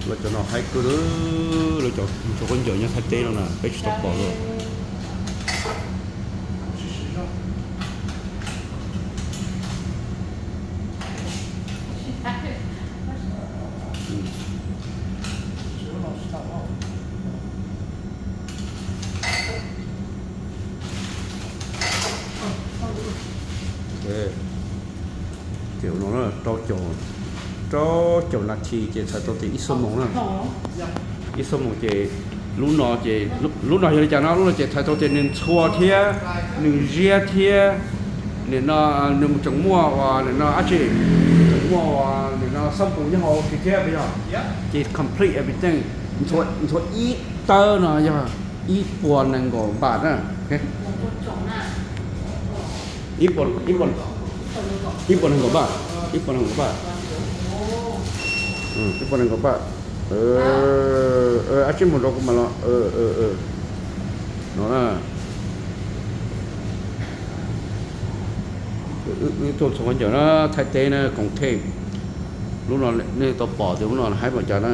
Lawv cov no haib kawg, lawv cov ntxhua khaub ncaws nyob Thaib teb no na peb tsis tau pom lawm. Ces no rau caum, rau caum nas this ces txhais tau tias ib xuab moos na. Ib xuab moos ces lub no ces, lub no yog li cas no, lub no ces txhais tau tias nws ntxhua thiab, nws ziab thiab, nim no nws tseem muaj uas nim no dab tsi, tseem muaj uas nim no xab npum nyob hauv thiab puas yog? Ces complete everything, ntxhua ib tawb no yog ib puas nees nkaum npaj na. Ib puas nees nkaum npaj, ib puas nees nkaum npaj, ib puas nees nkaum npaj. Dab tsi mus rau kuv mam los no. Wb tuaj ntxhua khaub ncaws na, Thaib teb na, koom them. Lub no nej tau pom tias lub no haib npaum cas na.